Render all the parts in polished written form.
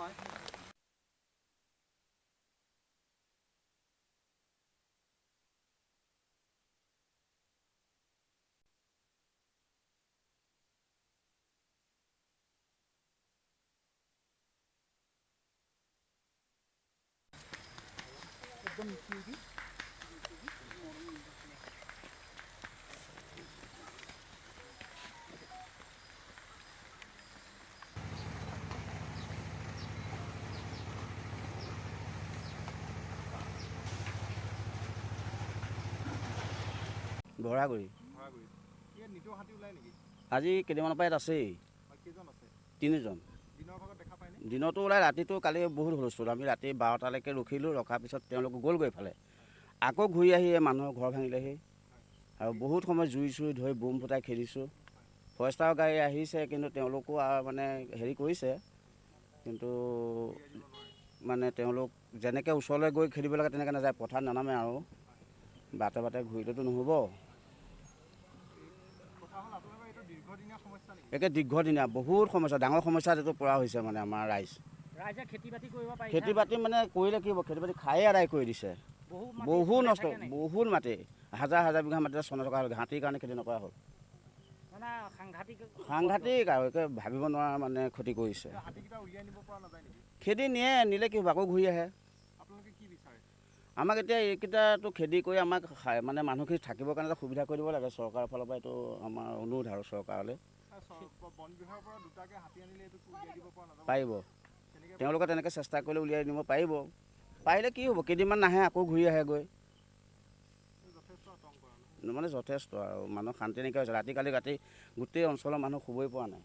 নহয়। ভৰাগুৰি। আজি কেইদিনমানৰ পৰা ইয়াত আছেই। তিনিজন। দিনতো ওলাই, ৰাতিটো কালি বহুত হুলস্থুল। আমি ৰাতি 12টালৈকে ৰখিলোঁ, ৰখাৰ পিছত তেওঁলোক গ'লগৈ এইফালে, আকৌ ঘূৰি আহি এই মানুহৰ ঘৰ ভাঙিলেহি। আৰু বহুত সময় জুই চুই ধৰি বোম ফুটাই খেদিছোঁ। ফৰেষ্টাৰৰ গাড়ী আহিছে, কিন্তু তেওঁলোকো আৰু মানে হেৰি কৰিছে, কিন্তু মানে তেওঁলোক যেনেকৈ ওচৰলৈ গৈ খেদিব লাগে তেনেকৈ নাযায়, পথাৰত নানামে আৰু বাটে বাটে ঘূৰিলেতো নহ'ব। একে দীৰ্ঘদিনীয়া বহুত সমস্যা, ডাঙৰ সমস্যা এইটো পৰা হৈছে মানে আমাৰ ৰাইজ। খেতি বাতি মানে কৰিলে কি হ'ব, খেতি বাতি খায়ে আদায় কৰি দিছে, বহুত নষ্ট, বহুত মাটি, হাজাৰ হাজাৰ বিঘা মাটি চনে থকা হ'ল, হাতীৰ কাৰণে খেতি নকৰা হ'ল। সাংঘাতিক আৰু একে ভাবিব নোৱাৰা মানে ক্ষতি কৰিছে। খেদি নিয়ে, নিলে কি হ'ব, আকৌ ঘূৰি আহে। আমাক এতিয়া এইকেইটাটো খেদি কৰি আমাক মানে মানুহখিনি থাকিবৰ কাৰণে এটা সুবিধা কৰি দিব লাগে চৰকাৰৰ ফালৰ পৰা, এইটো আমাৰ অনুৰোধ আৰু চৰকাৰলৈ। পাৰিব, তেওঁলোকে তেনেকৈ চেষ্টা কৰিলে উলিয়াই নিব পাৰিব। পাৰিলে কি হ'ব, কেইদিনমান নাহে আকৌ ঘূৰি আহেগৈ, মানে যথেষ্ট আৰু মানুহ শান্তি নাইকিয়া হৈছে। ৰাতি কালি ৰাতি গোটেই অঞ্চলৰ মানুহ শুবই পৰা নাই।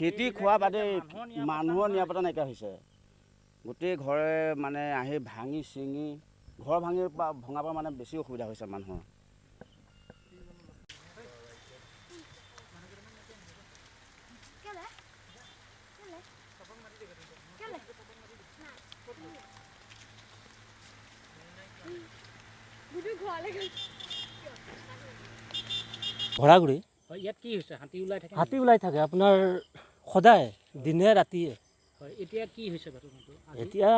খেতি খোৱা বাদেই মানুহৰ নিৰাপত্তা নাইকিয়া হৈছে। গোটেই ঘৰে মানে আহি ভাঙি চিঙি, ঘৰ ভাঙি ভঙাৰ পৰা মানে বেছি অসুবিধা হৈছে মানুহৰ। ভৰাগুৰি। ইয়াত কি হৈছে, হাতী ওলাই থাকে? হাতী ওলাই থাকে আপোনাৰ সদায়, দিনে ৰাতিয়ে। হয়, এতিয়া কি হৈছে ঘটনাটো? এতিয়া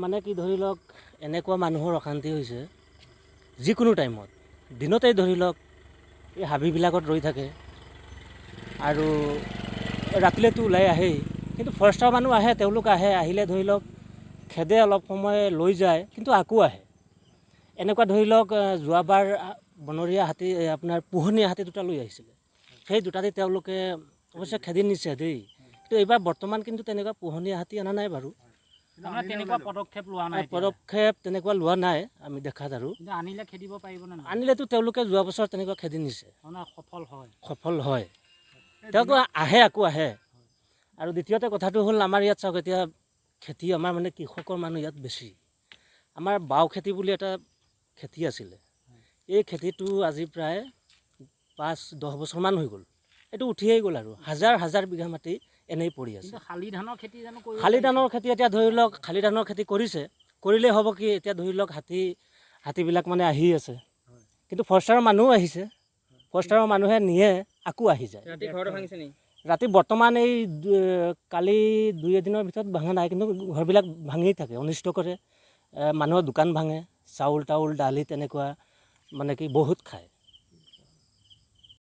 মানে কি ধৰি লওক, এনেকুৱা মানুহৰ অশান্তি হৈছে যিকোনো টাইমত, দিনতেই ধৰি লওক এই হাবিবিলাকত ৰৈ থাকে আৰু ৰাতিলেতো ওলাই আহেই। কিন্তু ফৰেষ্টৰ মানুহ আহে, তেওঁলোক আহে, আহিলে ধৰি লওক খেদে, অলপ সময় লৈ যায়, কিন্তু আকৌ আহে। এনেকুৱা ধৰি লওক যোৱাবাৰ বনৰীয়া হাতী আপোনাৰ পোহনীয়া হাতী দুটা লৈ আহিছিলে, সেই দুটাতে তেওঁলোকে অৱশ্যে খেদি নিছে দেই। কিন্তু এইবাৰ বৰ্তমান কিন্তু তেনেকুৱা পোহনীয়া হাতী অনা নাই বাৰু, তেনেকুৱা পদক্ষেপ লোৱা নাই, পদক্ষেপ তেনেকুৱা লোৱা নাই আমি দেখাত। আৰু আনিলে খেদিব পাৰিব নে? আনিলেতো তেওঁলোকে যোৱা বছৰ তেনেকুৱা খেদি নিছে, সফল হয়, সফল হয়, তেওঁলোক আহে আকৌ আহে। আৰু দ্বিতীয়তে কথাটো হ'ল আমাৰ ইয়াত চাওক, এতিয়া খেতি আমাৰ মানে কৃষকৰ মানুহ ইয়াত বেছি। আমাৰ বাও খেতি বুলি এটা খেতি আছিলে, এই খেতিটো আজি প্ৰায় 5-10 বছৰমান হৈ গ'ল, এইটো উঠিয়েই গ'ল আৰু হাজাৰ হাজাৰ বিঘা মাটি এনেই পৰি আছে। শালি ধানৰ খেতি জানো? শালি ধানৰ খেতি এতিয়া ধৰি লওক, শালি ধানৰ খেতি কৰিছে, কৰিলেই হ'ব কি, এতিয়া ধৰি লওক হাতীবিলাক মানে আহি আছে, কিন্তু ফৰেষ্টাৰৰ মানুহো আহিছে, ফৰেষ্টাৰৰ মানুহে নিয়ে, আকৌ আহি যায়। ৰাতি বৰ্তমান এই কালি 2 এদিনৰ ভিতৰত ভাঙা নাই, কিন্তু ঘৰবিলাক ভাঙি থাকে, অনিষ্ট কৰে, মানুহৰ দোকান ভাঙে, চাউল তাউল দালি তেনেকুৱা মানে কি বহুত খায়।